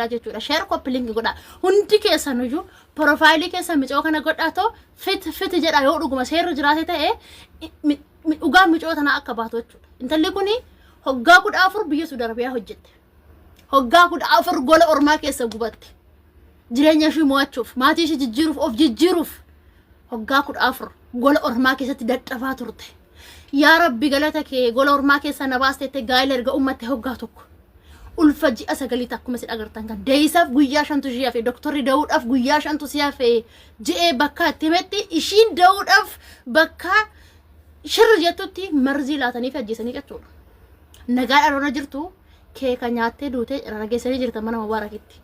Jechuudha. Share, copy link godhaa. Hundi keessanuyyuu profile keessa micoo kana godhaa too fit fit jedha. Yoo dhuguma seerri jiraate ta'e, dhugaa micoo tanaa akka baatu jechuudha. Intalli kuni hoggaa 14 biyya Saudi Arabiyaa hojjette. Hoggaa 14 gola ormaa keessa gubatte. Jireenya ishii mo'achuuf, maatii ishii jijjiiruuf, of jijjiiruuf hoggaa 14 gola ormaa keessatti dadhabaa turte. Yaa Rabbi, galata kee, gola ormaa keessa na baasteette. Gaa'ela erga uummatte hoggaa tokko. Ulfa ji'a sagaliitti akkuma isin agartan kan deeyisaaf guyyaa shantu ishii hafe, doktorri da'uudhaaf guyyaa shantu si hafe je'ee bakka itti himetti, ishiin da'uudhaaf bakka shirri jettutti marzii laatanii fi ajjeesanii jechuudha. Nagaa dhaloona jirtu keeka nyaattee duutee rageessanii jirta mana Mubaarakitti.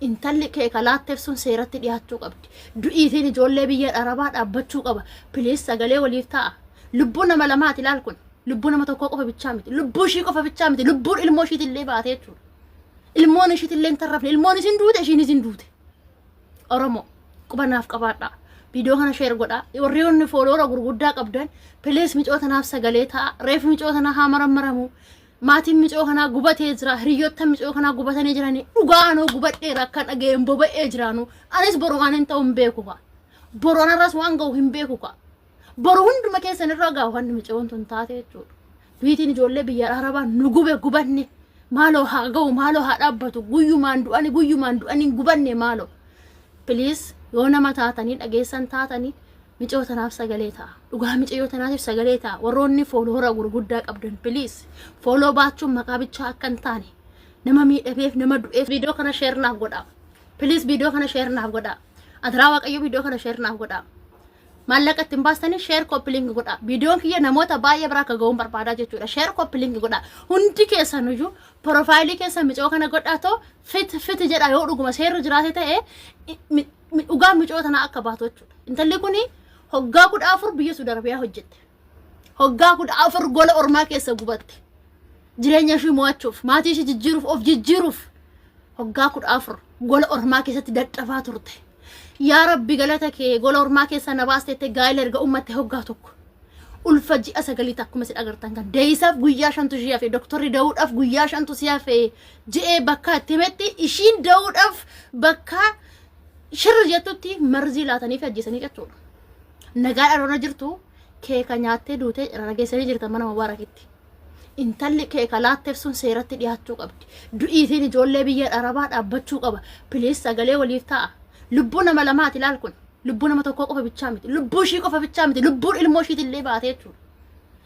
Intalli keeka laatteef sun seeratti dhiyaachuu qabdi. Du'iitiin ijoollee biyya Arabaa dhaabbachuu qaba. Please, sagalee waliif ta'a. Lubbuu nama lamaati ilaal kun. Lubbuu nama tokkoo qofa bichaa miti. Lubbuu ishii qofa bichaa miti. Lubbuun ilmoo ishiitillee baate jechuudha. Ilmoon ishiitillee hin tarrafne. Ilmoon isin duute, ishiin isin duute. Oromoo, qubanaaf qabaadhaa. Viidiyoo kana share godhaa. Warri onni follower gurguddaa qabdan, please, micoo tanaaf sagalee ta'a. Reefu micoo tanaa haa marammaramu. Maatiin micoo kanaa gubatee jira. Hiriyoota micoo kanaa gubatanii jiranii. Dhugaa anoo gubadheera, akka dhaga'een boba'ee jiraanu. Anis boru waan hin ta'u hin beeku kaa. Boru anarras waan ga'u hin beeku kaa. Boru hunduma keessan irra gahu wanni micoon tun taate jechuudha. Du'iitiin ijoollee biyya Arabaa nu gube, gubanne. Maaloo haa ga'u, maaloo haa dhaabbatu. Guyyumaan du'ani, guyyumaan du'anii, gubanne maaloo. Please, yoo nama taatanii dhageessan taatanii, micoo tanaaf sagalee ta'a. Dhugaa micoo tanaatiif sagalee ta'a. Warroonni follower gurguddaa qabdan, please. Follow baachuun maqaa bichaa akka hin taane, nama miidhameef, nama du'eef viidiyoo kana share naaf godhaa. Please, viidiyoo kana share naaf godhaa. Adaraa Waaqayyo, viidiyoo kana share naaf godhaa. Maallaqa ittiin baastanii share, copy link godhaa. Viidiyoon kiyya namoota baay'ee biraa akka ga'uun barbaadaa jechuudha. Share, copy link godhaa. Hundi keessanuyyuu profile keessa micoo kana godhaa too fit fit jedha. Yoo dhuguma seerri jiraate ta'e, dhugaa micoo tanaa akka baatu jechuudha. Intalli kuni hoggaa 14 biyya Saudi Arabiyaa hojjette. Hoggaa 14 gola ormaa keessa gubatte. Jireenya ishii mo'achuuf, maatii ishii jijjiiruuf, of jijjiiruuf hoggaa 14 gola ormaa keessatti dadhabaa turte. Yaa Rabbi, galata kee, gola ormaa keessa na baasteette. Gaa'ela erga uummatte hoggaa tokko. Ulfa ji'a sagaliitti akkuma isin agartan kan deeyisaaf guyyaa shantu ishii hafe, doktorri da'uudhaaf guyyaa shantu si hafe je'ee bakka itti himetti, ishiin da'uudhaaf bakka shirri jettutti marzii laatanii fi ajjeesanii jechuudha. Nagaa dhaloona jirtu keeka nyaattee duutee rageessanii jirta mana Mubaarakitti. Intalli keeka laatteef sun seeratti dhiyaachuu qabdi. Du'iitiin ijoollee biyya Arabaa dhaabbachuu qaba. Please, sagalee waliif ta'a. Lubbuu nama lamaati ilaal kun. Lubbuu nama tokkoo qofa bichaa miti. Lubbuu ishii qofa bichaa miti. Lubbuun ilmoo ishiitillee baate jechuudha.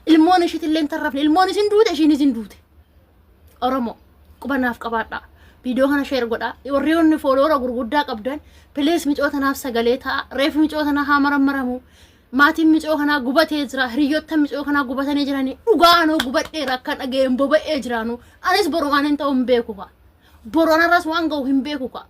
Ilmoon ishiitillee hin tarrafne. Ilmoon isin duute, ishiin isin duute. Oromoo, qubanaaf qabaadhaa. Viidiyoo kana share godhaa. Warri onni follower gurguddaa qabdan, please, micoo tanaaf sagalee ta'a. Reefu micoo tanaa haa marammaramu. Maatiin micoo kanaa gubatee jira. Hiriyoota micoo kanaa gubatanii jiranii. Dhugaa anoo gubadheera, akka dhaga'een boba'ee jiraanu. Anis boru waan hin ta'u hin beeku kaa. Boru anarras waan ga'u hin beeku kaa.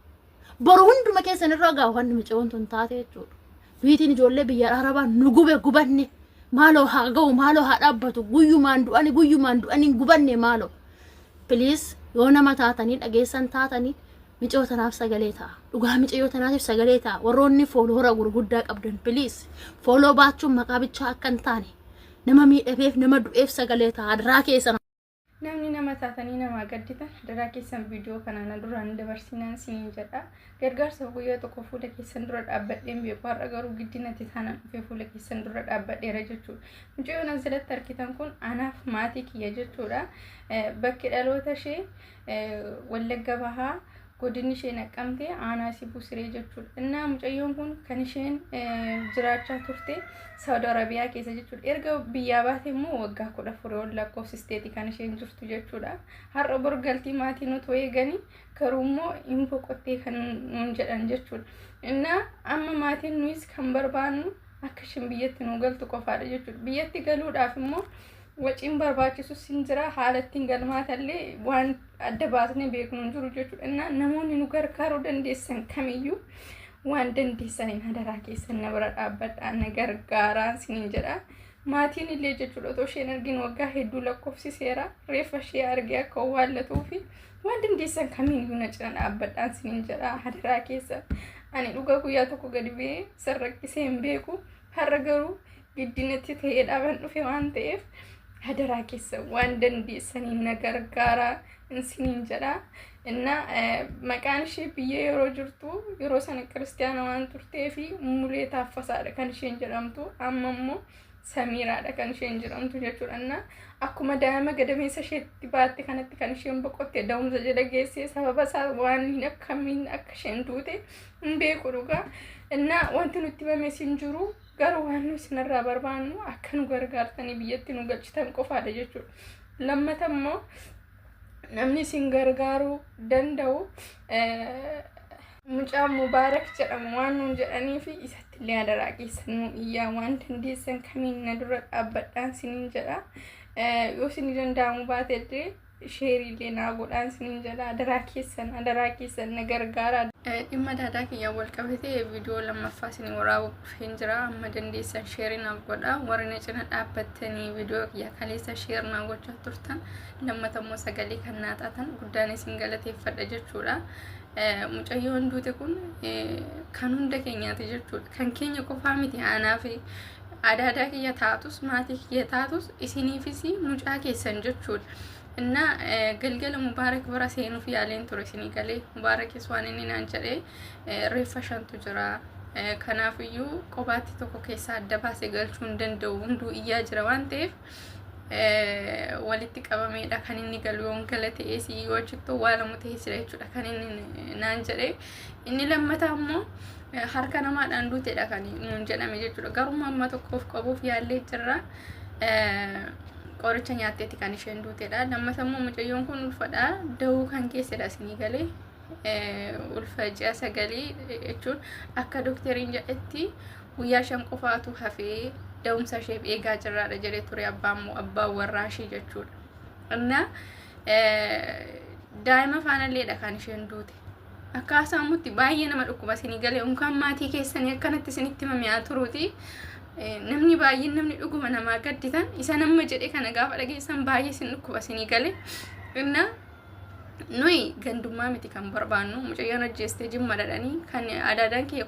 Boru hunduma keessan irra gahu wanni micoon tun taate jechuudha. Du'iitiin ijoollee biyya Arabaa nu gube, gubanne. Maaloo haa ga'u, maaloo haa dhaabbatu. Guyyumaan du'ani, guyyumaan du'anii, gubanne maaloo. Please, yoo nama taatanii dhageessan taatanii, micoo tanaaf sagalee ta'a. Dhugaa micoo tanaatiif sagalee ta'a. Warroonni follower gurguddaa qabdan, please. Follow baachuun maqaa bichaa akka hin taane, nama miidhameef, nama du'eef sagalee ta'a. Adaraa keessan. Namni nama taatanii namaa gadditan, adaraa keessan viidiyoo kana na duraan dabarsinaan isiniin jedha. Gargaarsa guyyaa tokko fuula keessan dura dhaabbadheen beeku, har'a garuu giddinatti taanaan dhufee fuula keessan dura dhaabbadheera jechuudha. Mucayyoon asirratti argitan kun anaaf maatii kiyya jechuudha. Bakki dhaloota ishee Wallagga Bahaa, godinni ishee Naqqamte, aanaa Sibuu Siree jechuudha. Innaa mucayyoon kun kan isheen jiraachaa turte Saudi Arabiyaa keessa jechuudha. Erga biyyaa baate immoo waggaa 14 ol lakkoofsisteeti kan isheen jirtu jechuudha. Har'a bor galtii maatii nutu eeganii, garuu immoo hin boqottee kan nuun jedhan jechuudha. Innaa amma maatiin nuyis kan barbaannu akka isheen biyyatti nu galtu qofaadha jechuudha. Biyyatti galuudhaaf immoo waciin barbaachisus hin jira, haala ittiin galmaatallee waan adda baasnee beeknu hin jiru jechuudha. Innaa namoonni nu gargaaruu dandeessan kamiyyuu waan dandeessaniin hadaraa keessan na bira dhaabbadhaa, na gargaaraa isiniin jedha. Maatiin illee jechuudha otoo isheen argin waggaa hedduu lakkoofsiseera. Reeffa ishee argee akka owwaallatuu fi waan dandeessan kamiiyyuu na cina dhaabbadhaa isiniin jedha hadaraa keessa. Ani dhugaa guyyaa tokko gadi ba'ee sarraqqisee hin beeku. Har'a garuu giddinatti ta'ee dhaaban dhufe waan ta'eef Hadaraa keessan waan dandeessaniin na gargaaraa isiniin jedha. Inna maqaan ishee biyya yeroo jirtu yeroo sana kiristiyaana waan turtee fi Mulee Taaffasaadha kan isheen jedhamtu. Amma immoo Samiiraadha kan isheen jedhamtu jechuudha. Inna akkuma daa'ima gadameessa isheetti baatte kanatti kan isheen boqotte da'umsa jala geessee sababa isaa waan akkamiin akka isheen duute hin beeku dhugaa. Inna wanti nutti himame hin jiru. Garuu waan nu isinirraa barbaannu akka nu gargaartanii biyyatti nu galchitan qofaadha jechuudha. Lammata immoo namni isin gargaaruu danda'u mucaa Mubaarak jedhamu waan nuun jedhanii fi isatti illee adaraa keessan nu iyyaa waan dandeessan kamiin na dura dhaabbadhaan siniin jedha. Yoo isin danda'amu baate illee sheeriillee naa godhaan siniin jedha. Adaraa keessan adaraa keessan na gargaara. Dhimma daadaa kiyyaan wal qabatee viidiyoo lammaffaa isin waraabuuf dhufeen jira. Amma dandeessan sheerii naaf godha. Warri na cina dhaabbattanii viidiyoo kiyya kaleessa sheer naa gochaa turtan lammata immoo sagalee kan naa taatan guddaan isin galateeffadha jechuudha. Mucayyoon duute kun kan hunda keenyaati jechuudha. Kan keenya qofaa miti aanaa fi adaadaa kiyya taatus maatii kiyya taatus isiniifis mucaa keessan jechuudha. Innaa galgala Mubaarak bira seenuuf yaaleen ture isinii galee Mubaarakis waan inni naan jedhee reeffa shantu jira. Kanaafiyyuu qobaatti tokko keessaa adda baasee galchuu hin danda'u hunduu iyyaa jira waan ta'eef walitti qabameedha kan inni galu yoon gala ta'ee si yoo achitti awwaalamu ta'ee jira jechuudha kan inni naan jedhee. Inni lammataa immoo harka namaadhaan duutedha kan nuun jedhame jechuudha. Garuu amma tokkoof qabuuf yaallee jirra. Qoricha nyaatteeti kan isheen duutedha. Lammata immoo mucayyoon kun ulfadha. Da'uu kan keessadha isinii galee. Ulfa ji'a 9 jechuun akka dookteriin jedhetti guyyaa 5 qofaatu hafee da'umsa isheef eegaa jirraadha jedhee ture abbaan abbaan warraa ishee jechuudha. Innaa daa'ima faanalleedha kan isheen duute. Akka haasa'amutti baay'ee nama dhukkuba isinii galee unkaan maatii keessanii akkanatti isinitti himame haa turuuti. Namni baay'een namni dhuguma namaa gadditan isa nama jedhe kana gaafa dhageessan baay'ee isin dhukkuba isinii galee. Innaa nuyi gandummaa miti kan barbaannu mucayyoon ajjeestee jimma dhadhanii kan adaadaan kiyya.